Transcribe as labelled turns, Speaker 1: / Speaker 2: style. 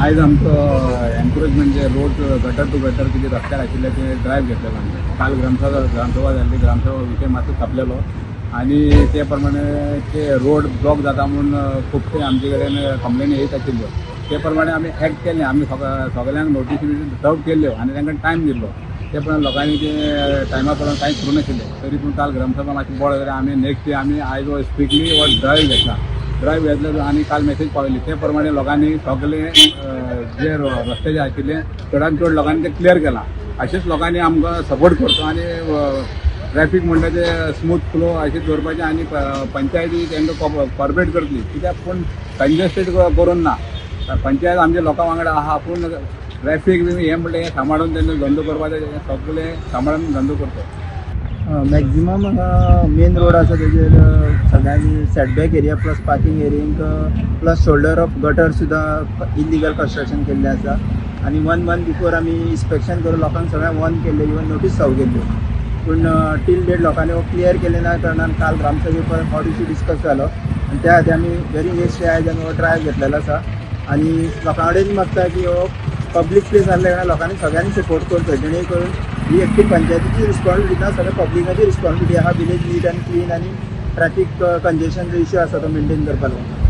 Speaker 1: आयज आमचो एन्क्रोचमेंट जे road gutter two gutter कितें रस्त्यार आशिल्ले ते ड्रायव्ह घेतलेलो आमी. काल ग्रामसभा ग्रामसभा जाल्ली. ग्रामसभा विशय मातसो तापलेलो आनी ते प्रमाणे ते रोड ब्लॉक जाता म्हूण खुबशे आमचे कडेन कंप्लेनी येत आशिल्ल्यो. ते प्रमाणे आमी एक्ट केलें. आमी सगळ्यांक नोटीस बी सर्व केल्ल्यो आनी तांकां टायम दिल्लो. ते प्रमाणे लोकांनी ते टायमा प्रमाणे कांयच करूं नाशिल्लें. तरी पूण काल ग्रामसभा मातशी बोळ जाली. आमी नेक्स्ट डे आमी आयज हो स्ट्रिक्टली हो ड्रायव्ह घेतला. ड्रायव्ह घेतलो आनी काल मेसेज पावयली. ते प्रमाणे लोकांनी सगळे जे रस्ते जे आशिल्ले, चडान चड लोकांनी ते क्लियर केलां. अशेंच लोकांनी आमकां सपोर्ट करचो आनी ट्रॅफीक म्हणटा ते स्मूथ फ्लो अशें दवरपाचें आनी पंचायती तांकां कॉर्पोरेट करतली. कित्याक पूण कंजेस्टेड करून ना. पंचायत आमच्या लोकां वांगडा आहा, पूण ट्रॅफीक बी हें म्हणल्यार हें सांबाळून तेंका धंदो करपाचें, हें सगळें सांबाळून धंदो करचो.
Speaker 2: मॅक्झिमम हांगा मेन रोड आसा तेजेर सगळ्यांनी setback area plus parking area plus shoulder of gutter सुद्दां इलिगल कन्स्ट्रक्शन केल्लें आसा. आनी वन मंथ बिफोर आमी इन्स्पेक्शन करून लोकांक सगळ्यांक वॉर्न केल्लें, इवन नोटीस सर्व केल्ल्यो, पूण टील डेट लोकांनी हो क्लियर केलें ना. कारणान काल ग्रामसभे परत हो इशू डिस्कस जालो आनी त्या खातीर आमी व्हेरी नेक्स्ट डे आयज आमी हो ड्रायव्ह घेतलेलो आसा. आनी लोकां कडेन मागता की हो पब्लीक प्लेस आसल्या कारणान लोकांनी सगळ्यांनी सपोर्ट करचो, जेणे करून ही एकटी पंचायतीची रिस्पॉन्सिबिलिटी ना, सगळ्या पब्लिकाची रिस्पॉन्सिबिलिटी आहा विलेज नीट आनी क्लीन आनी ट्रॅफिक कंजेशन जो इश्यू आसा तो मेंटेन करपाक लागून.